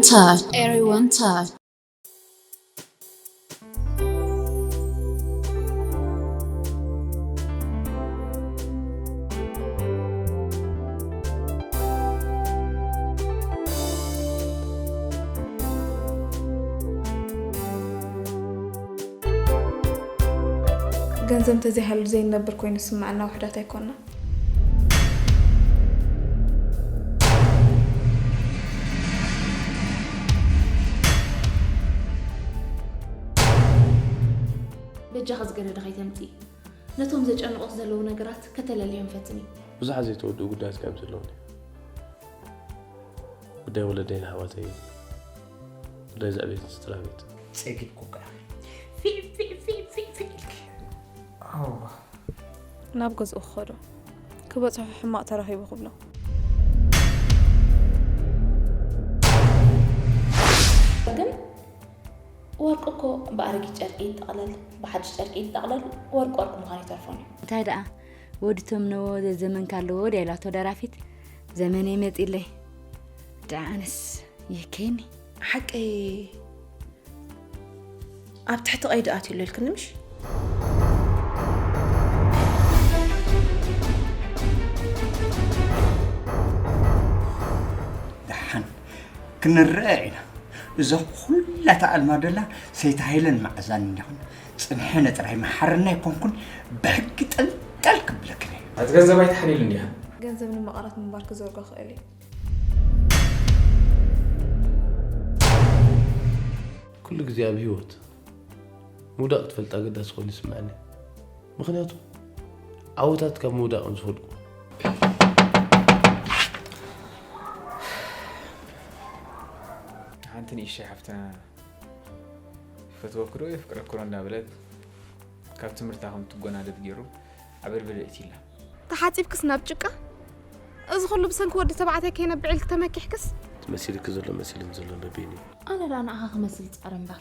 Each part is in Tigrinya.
Touch. Everyone touch. ገንዘብ እንተዘይሃሉ ዘይንነብር ኮይኑ ዝስምዐና ውሑዳት ኣይኮንና። በጃኺ ዝገደደ ከይተምፅኢ። ነቶም ዘጨንቑኺ ዘለዉ ነገራት ከተለልዮም ፈትኒ። ብዙሓት ዘይተወድኡ ጉዳያት ካብ ዘለዉኒ። ጉዳይ ወለደይን ኣሕዋተይን። ጉዳይ ዘዕቤትን ስድራ ቤት። ጸጊብኩካ። ፊዕ ፊዕ ፊዕ ፊዕ ፊዕ ኢልኪ። ኣዋ። ናብ ገዝኡ ክኸዶ ክበጽሖ ሕማቕ ተረኺቡ ክብሎ። ግን ወርቂ እኮ ብኣረጊት ጨርቂ ይጠቕለል ብሓድሽ ጨርቂ ይጠቕለል ወርቂ ወርቂ ምዃኑ ይተርፎን እዩ። እንታይ ደኣ ወዲ ተምነዎ ዘዘመን ካለዎ ድያ ኢላቶ ደራፊት ዘመነይ መጺለይ ደኣ ኣነስ ይህከየኒ። ሓቀይ ኣብ ትሕቲ ቀይዲ ኣትዩ ኣሎ ኢልክኒ ምሽ? ደሓን ክንረኣ ኢና። እዛ ኩላ ተኣልማ ደላ ሰይቲ ሃይለን መዓዛን እንዲኹን ጽንሐነ ጥራይ መሓረና ኣይኮንኩን ብሕጊ ጠልጠል ክብለክን እየ። እቲ ገንዘብ ኣይትሓልይሉ እንዲኻ። ገንዘብ ንመቐረት ምንባር ክዘርጎ ክእል እዩ። ኩሉ ግዜ ኣብ ህይወት ምውዳቕ ክትፈልጥ ኣገዳሲ ኮይኑ ይስምዐኒ። ምኽንያቱ ዓወታት ካብ ምውዳቕ እዮም ዝፈልቁ። ሓንቲ ንእሽተይ ሓፍትና ይፈትወኪ ዶ የፍቅረኪ ዶ እንዳበለት ካብ ትምህርታ ከም ትጎናደድ ገይሩ ዓበድበድ የእትይላ። ተሓጺብክስ ናብ ጭቃ? እዚ ኩሉ ብሰንኪ ወዲ ተባዕታይ ከይነብዕ ኢልኪ ተመኪሕክስ? እቲ መሲልኪ ዘሎ መሲሉኒ ዘሎ በበይኑ እዩ። ኣነ ደኣ ንዓኻ ክመስል ይጻረ እምበር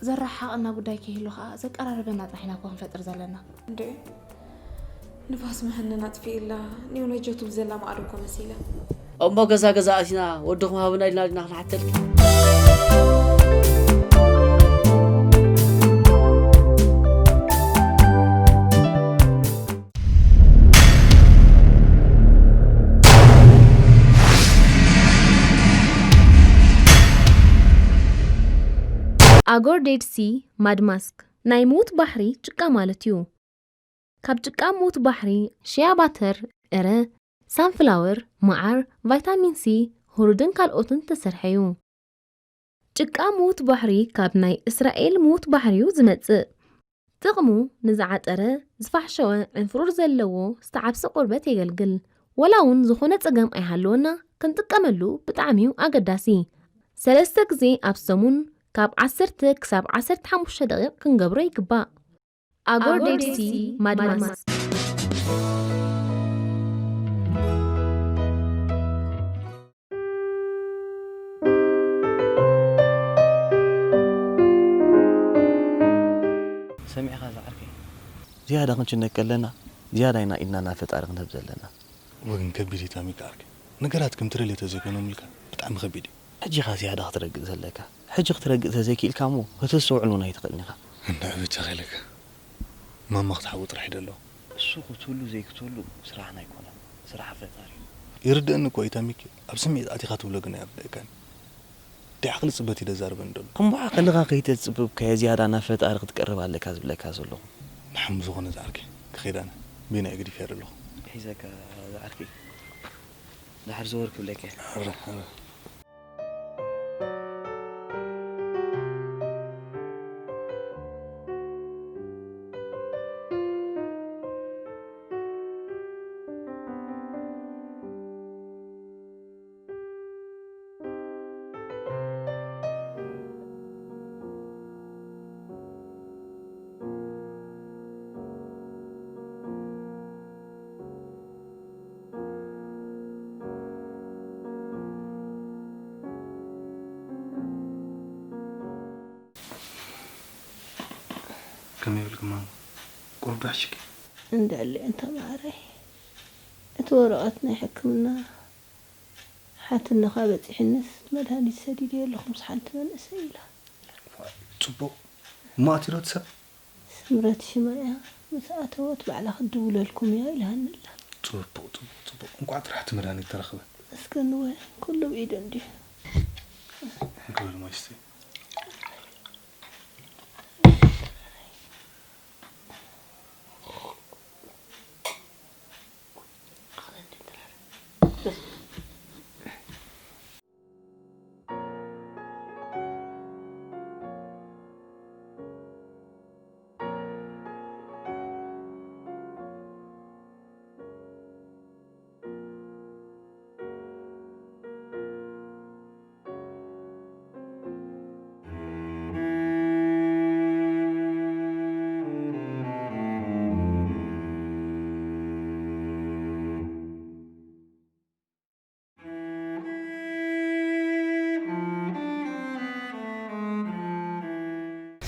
ዘረሓሓቐና ጉዳይ ከይህሉ ኸኣ ዘቀራርበና ጥራሕ ኢና እኮ ክንፈጥር ዘለና። እንድዒ ንፋስ መሃነና ኣጥፊእላ ኒው ነጆ ትብል ዘላ ማዕዶ እኮ መሲላ። እሞ ገዛ ገዛ ኣቲና ወድኹም ሃቡና ኢልና ዲና ክንሓተልኪ? ኣጎር ዴድ ሲ ማድ ማስክ ናይ ምዉት ባሕሪ ጭቃ ማለት እዩ። ካብ ጭቃ ምዉት ባሕሪ፣ ሽያ ባተር፣ ዕረ፣ ሳንፍላወር፣ መዓር፣ ቫይታሚን ሲ፣ ሁሩድን ካልኦትን ዝተሰርሐ እዩ። ጭቃ ምዉት ባሕሪ ካብ ናይ እስራኤል ምዉት ባሕሪ'ዩ ዝመጽእ። ጥቕሙ ንዝዓጠረ፣ ዝፋሕሸወ ዕንፍሩር ዘለዎ ዝተዓብሰ ቆርበት የገልግል። ወላ እውን ዝኾነ ጸገም ኣይሃለወና ክንጥቀመሉ ብጣዕሚ'ዩ ኣገዳሲ። ሰለስተ ግዜ ኣብ ሰሙን ካብ ዓሰርተ ክሳብ ዓሰርተ ሓሙሽተ ደቒቕ ክንገብሮ ይግባእ። ኣጎር ዴድ ሲ ማድማስ። ሰሚዕኻ ዝዓርከይ ዝያዳ ክንጭነቅ ከለና ዝያዳ ኢና ኢድና ናብ ፈጣሪ ክንህብ ዘለና። እወ ግን ከቢድ እዩ ታሚካ ዓርከይ። ነገራት ከምቲ ደልዮ ተዘይኮይኖምልካ ብጣዕሚ ከቢድ እዩ። ሕጂ ኢኻ ዝያዳ ክትረግእ ዘለካ። ሕጂ ክትረግእ ተዘይኪኢልካ እሞ ከተስተውዕል እውን ኣይትኽእልን ኢኻ። እንድዒ በጃኻ ኢለካ። ማማ ክትሓዊ ጥራሕ እዩ ደሎ። እሱ ክትህሉ ዘይክትህሉ ስራሕና ኣይኮነን። ስራሕ ፈጣሪ እዩ። ይርደኣኒ እኮ እዩ ታሚኪ። ኣብ ስምዒት ኣቲኻ ትብሎ ግን ኣይርደኣካን። እንታይ ዓቕሊ ጽበት እዩ ዘዛርበኒ ዘሎ። እምበኣ ከለኻ ከይተጽበብካዮ ዝያዳ ናብ ፈጣሪ ክትቀርብ ኣለካ ዝብለካ ዘለኹ። ንሓሙ ዝኾነ ዝዓርከይ ክኸይድ ኣነ በይነይ ገዲፈያ ዘለኹ። ሒዘካ ዝዓርከይ። ድሓር ዘወር ክብለካ እየ። ከመይ ኢልኪ ማማ? ቁሩብ ዶ ኣሽኪ? እንድዕሊ እንተ ማዓረይ፣ እቲ ወረቐት ናይ ሕክምና ኣትነኻ በጺሕንስ መድሃኒት ሰዲደ ኣለኹ ምስ ሓንቲ መንእሰይ ኢላ። ጽቡቕ። እሞ ኣትዮ ዶ ትሰብ? ስምረት ሽማ እያ። ምስ ኣተወት ባዕላ ክትድውለልኩም እያ ኢላሃኒ ኣላ። ጽቡቕ፣ ጽቡቕ፣ ጽቡቕ። እንቋዕ ጥራሕ እቲ መድሃኒት ተረኽበ። መስገን እወ፣ ኩሉ ብኢዱ እንድዩ። እንክብል ሞይስቲ።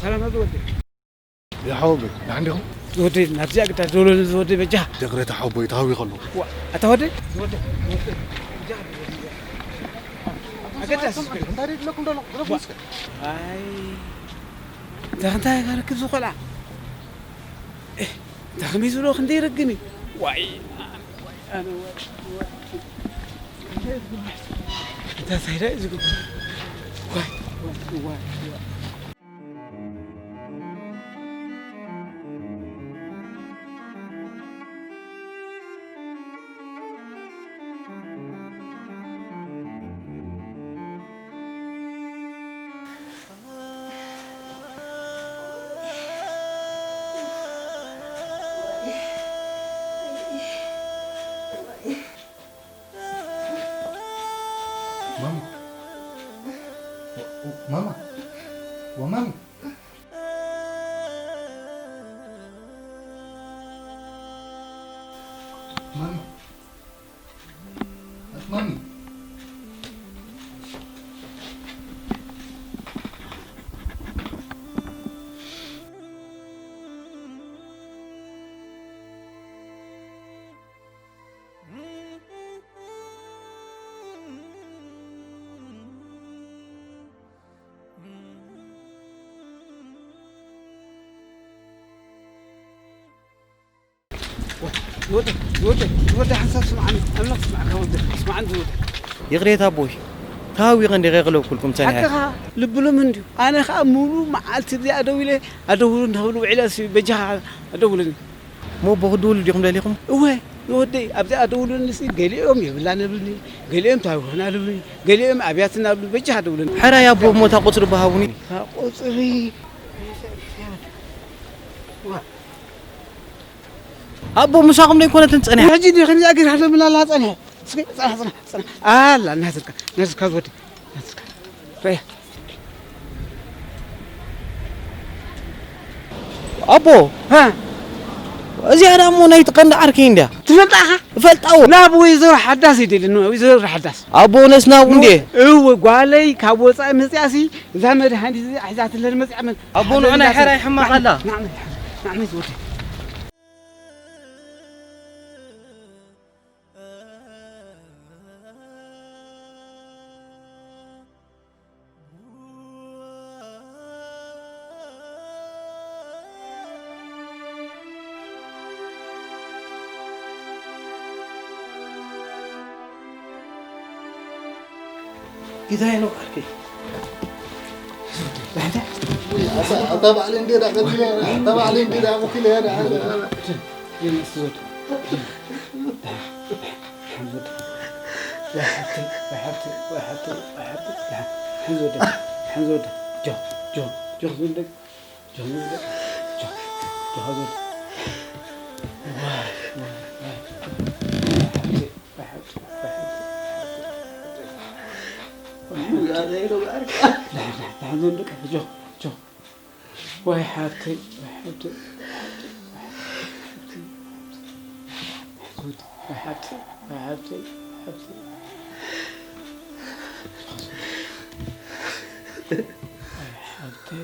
ሰላም ኣብዚ ወዲ። ይሓወገ፣ ደሓን ዲኹም? ዝወዲ ናብዚኣ ግዳ ደውለሉ ዝወዲ በጃ። ይቕሬታ ሓወቦይ፣ ተሃዊኸ ኣለኹ። ዋ፣ ኣታ ወዲ? ዝወዲ፣ ዝወዲ። በጃ። ኣገዳሲ። እንታይ ድለኩም ደሎ? ደሎ ዋ። እስከ። ኣይ። እንታይ፣ እንታይ ጋር ክብዚ ቆልዓ? እህ፣ እንታይ ከመይ ዝብሎ ክንደይ ረግም እዩ? ዋይ፣ ኣነ ዋይ፣ ዋይ። እንታይ ሳይዳ እዩ ዝግበር? ዋይ፣ ዋይ፣ ዋይ፣ ዋይ። ማማ። ማማ። ወማሚ። ማሚ። ማሚ። ዝወደ፣ ዝወደ፣ ዝወደ ሓንሳብ ስምዓኒ፣ ኣምላኽ ስምዓካ ወደ፣ ስምዓኒ ዝወደ። ይቕሬታ ኣቦይ፣ ተሃዊኸ እንዲየ ከይቕለብኩልኩም ጸኒሐ። ሓቅኻ ልብሉም እንድዩ። ኣነ ኸኣ ሙሉእ መዓልቲ እዚኣ ደዊለ፣ ኣደውሉ እንዳበሉ ውዒለ፣ እስኪ በጃኻ ኣደውለኒ። እሞ ኣቦ ክድውሉ ዲኹም ደሊኹም? እወ፣ ንወደይ ኣብዚኣ ደውለኒ፣ እስኪ ገሊኦም የብላን ይብሉኒ፣ ገሊኦም ተሃዊኽና ይብሉኒ፣ ገሊኦም ኣብያትና ይብሉኒ፣ በጃኻ ደውለኒ። ሕራይ ኣቦ፣ እሞ እታ ቁጽሪ እባ ሃቡኒ። እታ ቁጽሪ ኣቦ ምሳኹም ዶ ኣይኮነትን ጸኒሓ? ሕጂ ዲኺ ከምዚኣ ጌርካ ለምላላ ጸኒሐ? እስኪ ጸንሕ፣ ጸንሕ፣ ጸንሕ። ኣላ፣ ናትልካ፣ ናትልካ ዝወዲ፣ ናትልካ። ረያ። ኣቦ፣ ሃ? እዚኣ ደኣ እሞ ናይቲ ቀንዲ ዓርከይ እንድያ። ትፈልጣኻ? እፈልጣ እወ። ናብ ወይዘሮ ሓዳስ ይደሊ፣ ወይዘሮ ሓዳስ። ኣቦ ነስ ናብኡ እንድየ። እወ፣ ጓለይ ካብ ወጻኢ መጺኣሲ፣ እዛ መድሃኒት እዚኣ ሒዛትለን መጺኣ መን-፣ ኣቦ ንዑ ናይ ሓዳስ። ሕራይ ሕማቕ ኣላ። ንዓመት፣ ንዓመት ዝወዲ። ጌታዬ ነው ዓርከይ። ኣታ ባዕለይ እንዴ ዳ ቀቢለ፣ ኣታ ባዕለይ እንዴ ዳ ወኪለ፣ ዳ ሓንዞ ወደ፣ ሓንዞ ወደ፣ ጆ፣ ጆ፣ ጆ፣ ጆ፣ ጆ፣ ጆ፣ ጆ፣ ጆ፣ ጆ፣ ጆ። ዋይ ሓብተይ፣ ዋይ ሓብተይ፣ ዋይ ሓብተይ፣ ዋይ ሓብተይ፣ ዋይ ሓብተይ፣ ዋይ ሓብተይ።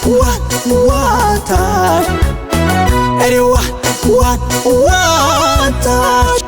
One, one time. Everyone, one, one time.